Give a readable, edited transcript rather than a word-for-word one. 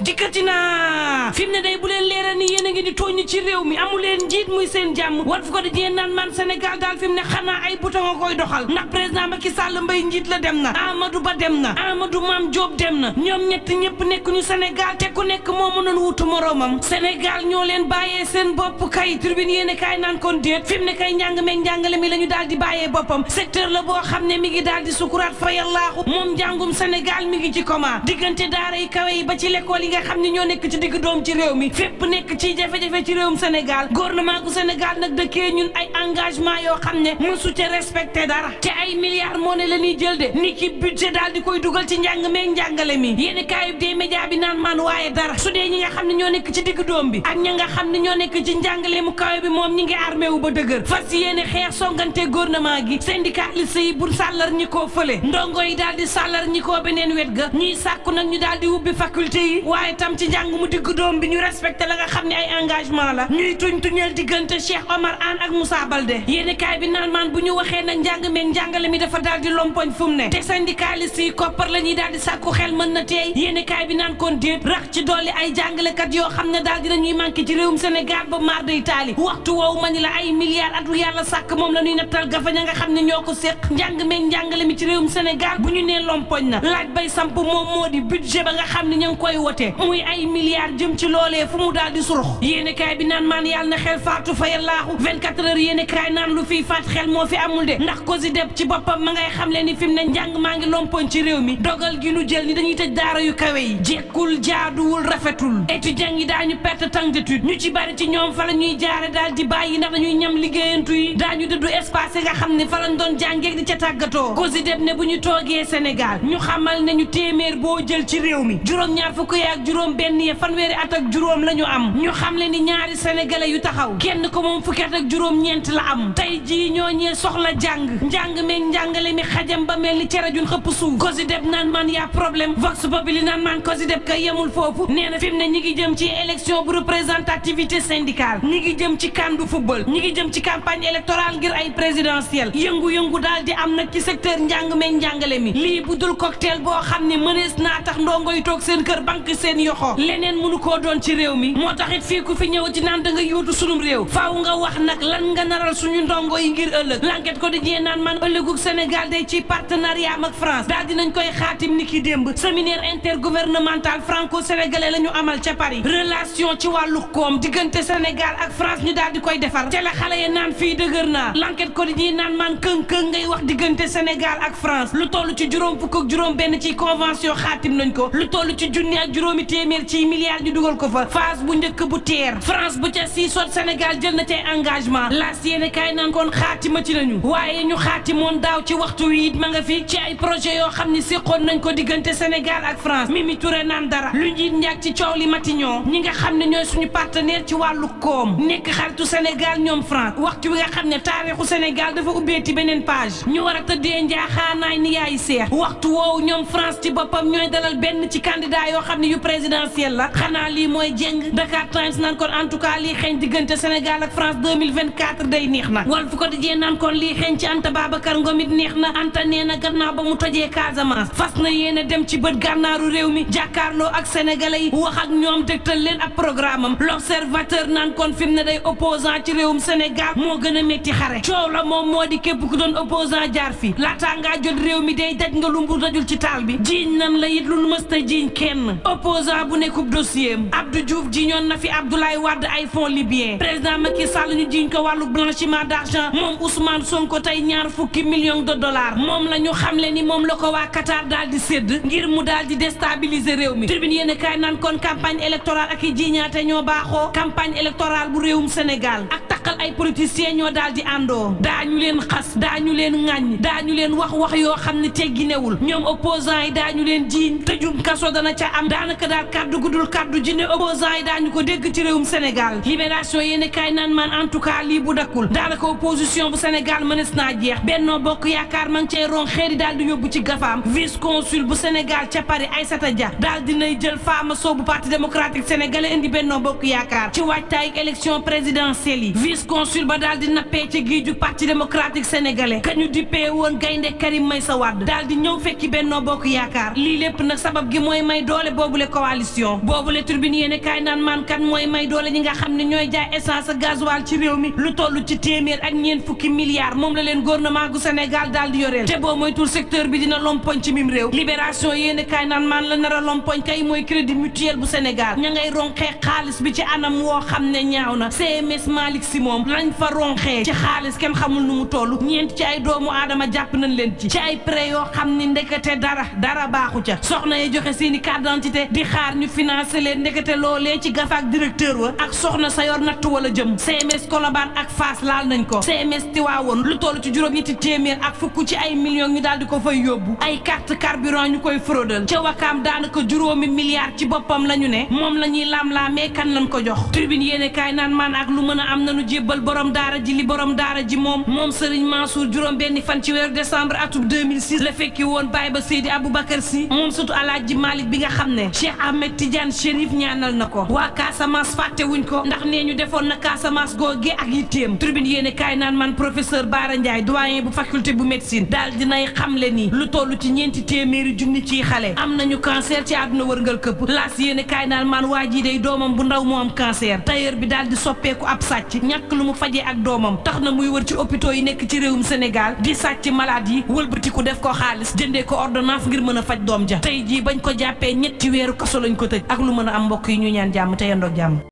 dikkati na fi mu ne day bu leen leeral ni yéen a ngi di tooñ ci réew mi amu leen njiit muy seen jàmm Walf Quotidien naan man Sénégal daal fi mu ne xanaa ay bouton nga koy doxal ndax président Macky Sall Mbaye njiit la dem na Amadou Ba dem na Amadou Mame Diop dem na ñoom ñett ñëpp nekkuñu Sénégal te ku nekk moo mënoon wutu moroomam Sénégal ñoo leen bàyyee seen bopp kay Tribune yéene kaay naan kon déet fi mu ne kay njàng meeg njàngale mi la ñu daal di bàyyee boppam secteur la boo xam ne mi ngi daal di sukuraat fa yàllaaxu moom njàngum Sénégal mi ngi ci coma diggante daara yi kawe yi ba ci l'école yi nga xam ne ñoo nekk ci digg doom ci réew mi fépp nekk ci jafe-jafe ci réewum Sénégal gouvernement gu Sénégal nag dëkkee ñun ay engagement yoo xam ne mësu ca respecté dara te ay milliards moo ne la ñuy jël de ni ki budget daal di koy dugal ci njàng meeg njàngale mi yéeni kaayub des médias bi naan maan waaye dara su dee ñi nga xam ne ñoo nekk ci digg doom bi ak ña nga xam ne ñoo nekk ci njàngale mu kawe bi moom ñi ngi armé wu ba dëgër fas yéene xeex songante gouvernement gi syndicaliste yi bu sàllar ñi koo fële ndongo yi daal di sàllar ñi koo beneen wet ga ñuy sàkku nag ñu daal di ubbi faculté yi waaye tam ci njàng mu digg doom bi ñu respecté la nga xam ne ay engagement la ñuy tuñal diggante Cheikh Omar Anne ak Moussa Baldé yéeni kaay bi naan maan bu ñu waxee nag njàng meeg njàngale mi dafa daal di lompoñ fu mu ne te syndicaliste yi koppar la ñuy daal di sàkku xel mën na teey yéeni kaay bi naan kon déet rax ci dolli ay jàngalekat yoo xam ne daal dinañuy manqué ci réewum Sénégal ba maar day taali waxtu woowu ma ni la ay milliards atu yàlla sàkk moom la ñuy nattal gafaña nga xam ne ñoo ko séq njàng meeg njàngale mi ci réewum Sénégal bu ñu nee lompoñ na laaj bay samp moom moo di budget ba nga xam ne ña ngi koy wote muy ay milliards jëm ci loolee fu mu daal di surux yéeni kaay bi naan maan yàlla na xel faatu fa yàllaaxu 24 heures yéeni kaay naan lu fiy faat xel moo fi amul de ndax COSYDEP ci boppam ma ngay xam le ni fi mu ne njàng maa ngi lompoñ ci réew mi dogal gi nu jël ni dañuy tëj daara yu kawe yi jekkul jaaduwul rafetul étudiants yi daañu perte temps d'étude ñu ci bari ci ñoom fa la ñuy jaare daal di bàyyi ndax dañuy ñam liggéeyantu yi daañu dëddu espace yi nga xam ne fa lañ doon jàngeeg di ca tàggatoo COSYDEP ne bu ñu toogee Sénégal ñu xamal ne ñu téeméer boo jël ci réew mi juróom-ñaar fukk ak juróom benn ya fanweeri at ak juróom la ñu am ñu xam le ni ñaari sénégalais yu taxaw kenn ko moom fukki at ak juróom-ñeent la am tey jii ñooñee soxla njàng meeg njàngale mi xajam ba mel ni cere jun xëpp suuf COSYDEP naan man yaa problème Vox Populi naan man COSYDEP ka yemul foofu nee na fi mu ne ñi ngi jëm ci élection bu représentativité syndicale ñi ngi jëm ci CAN du football ñi ngi jëm ci campagne électorale ngir ay présidentielle yëngu-yëngu daal di am nag ci secteur njàng meeg njàngale mi lii bu dul cocktail boo xam ne mënees naa tax ndongo yi toog seen kër banque seen yoxo leneen mënu koo doon ci réew mi moo tax it fii ku fi ñëw ci naan da nga yóotu sunum réew faaw nga wax nag lan nga naral suñu ndongo yi ngir ëllëg L'Enquête Quotidien naan man ëllëgug Sénégal day ci partenariat ak France daal dinañ koy xaatim ni ki démb séminaire intergouvernemental franco-sénégalais la ñu amal ca Paris relation ci wàllu koom diggante Sénégal ak France ñu daal di koy defar te la xale ya naan fii dëgër naa L'Enquête Quotidien naan man këng-këng ngay wax diggante Sénégal ak France lu toll ci juróom fukk ak juróom benn ci convention xaatim nañ ko lu toll ci junni ak juróomi téeméer ci milliards ñu dugal ko fa phase bu njëkk bu teer France bu ca siisoot Sénégal jël na cay engagement laas yéene kaay naan kon xaatima ci nañu waaye ñu xaatimoon daaw ci waxtu wi it ma nga fi ci ay projet yoo xam ne séqoon nañ ko diggante Sénégal ak France Mimi Touré naan dara lu njiit njaag ci coow li Matignon ñi nga xam ne ñooy suñu partenaire ci wàllu koom nekk xaritu Sénégal ñoom France waxtu wi nga xam ne taarixu Sénégal dafa ubbeeti beneen page ñu war a tëddee njaaxaanaay ni yaayi seex waxtu woowu ñoom France ci boppam ñooy dalal benn ci candidat yoo xam ne yu présidentiel la xanaa lii mooy jéng Dakar Times naan kon en tout cas lii xeeñ diggante Sénégal ak France 2024 day neex na Walf Quotidien naan kon lii xeeñ ci Anta Babacar Ngom it neex na Anta nee na gannaaw ba mu tojee Casamance fas na yéene dem ci bët gànnaaru réew mi jàkkaarloo ak sénégalais yi wax ak ñoom dégtal leen ak programme am L'Observateur naan kon fi mu ne day opposant ci réewum Sénégal moo gën a métti xare coow la moom moo di képp ku doon opposant jaar fi laataa ngaa jot réew mi day daj nga lumbu dajul ci taal bi jiiñ nan la it lu nu mës ta jiiñ kenn opposant bu nekkub dossier am Abdou Diouf jiiñoon na fi Abdoulaye Wade ay fonds libyen président Macky Sall ñu jiiñ ko wàllu blanchiment d'argent moom Ousmane Sonko tey ñaar fukki millions de dollars moom la ñu xamle ni moom la ko waa Qatar daal di sédd ngir mu daal di déstabiliser réew mi tribune yéen kaay naan kon campagne électorale ak i jiiñaate ñoo baaxoo campagne électorale bu réewum Sénégal ak taqal ay politiciens ñoo daal di àndoo daañu leen xas daañu leen ŋàññ daañu leen wax yoo xam ne tegginewul ñoom opposants yi daañu leen jiiñ tëjum kaso dana ca am daanaka daal kaddu gudul kaddu ji ne opposants yi daañu ko dégg ci réewum Sénégal libération yéen kaay naan man en tout cas lii bu dakkul daanaka opposition bu Sénégal mënees naa jeex Benno Bokk Yaakaar ma ngi cay ron xeeri daal di yóbbu ci gafaam vice consul bu Sénégal ca Paris Aïssata Dia daal dinay jël Fama Sow bu parti démocratique sénégalais indi Benno Bokk Yaakaar ci waajtaay élection présidentielle yi vice consul ba daal di nappee ca géeju parti démocratique sénégalais kañu dippee woon gaynde Karim Meïssa Wade daal di ñëw fekki Benno Bokk Yaakaar lii lépp nag sabab gi mooy may doole boobule coalition boobule turbine yéene kaay naan maan kan mooy may doole ñi nga xam ne ñooy jaay essence ak gasoil ci réew mi lu toll ci téeméer ak ñeent fukki milliards moom la leen gouvernement gu Sénégal daal di yoreel te boo moytul secteur bi dina lompoñ ci mim réew libération yéene kaay naan maan la nar a lompoñ kay mooy crédit mutuel bu Sénégal ña ngay ronxee xaalis bi ci anam woo xam ne ñaaw na CMS Malick Sy moom lañ fa ronxee ci xaalis kenn xamul nu mu toll ñeent ci ay doomu aadama jàpp nañ leen ci ay prêt yoo xam ni ndekete dara baaxu ca soxna yi joxe seeni carte d'identité di xaar ñu financé leen ndekete loolee ci gafaak directeur wa ak soxna sa yor natt wala jëm CMS Colobane ak Fass laal nañ ko CMS Tivaouane lu toll ci juróom-ñetti téeméer ak fukk ci ay millions ñu daal di ko fay yóbbu ay carte carburant ñu koy fraudal ca Wakaam daanaka juróomi milliards ci boppam la ñu ne moom la ñuy laam-laamee kan lañ ko jox tribune yéene kaay naan maan ak lu mën a am nañu jébbal borom daara ji li borom daara ji moom Serigne Mansour juróom benni fan ci weeru décembre atum 2006 la fekki woon baay ba Seydi Aboubacar Sy moom surtout Alaaji Malick bi nga xam ne Cheikh Ahmed Tidiane Chérif ñaanal na ko waa Casamance fàtte wuñ ko ndax nee ñu defoon na Casamance googee ak yitteem tribune yéene kaay naan man professeur Bara Ndiaye doyen bu faculté bu médecine daal dinay xamle ni lu toll ci ñeenti téeméeri junni ciy xale am nañu cancer ci àdduna wërngal këpp laas yéene kaay naan man waa ji day doomam bu ndaw moo am cancer tailleur bi daal di soppeeku ab sàcc ñàkk lu mu fajee ak doomam tax na muy wër ci hôpitaux yi nekk ci réewum Sénégal di sàcc malade yi wëlbatiku def ko xaalis jëndee ko ordonnance ngir mën a faj doom ja tey jii bañ ko jàppee ñetti weeru kaso lañ ko tëj ak lu mën a am mbokk yi ñu ñaan jàmm te yandoog jàmm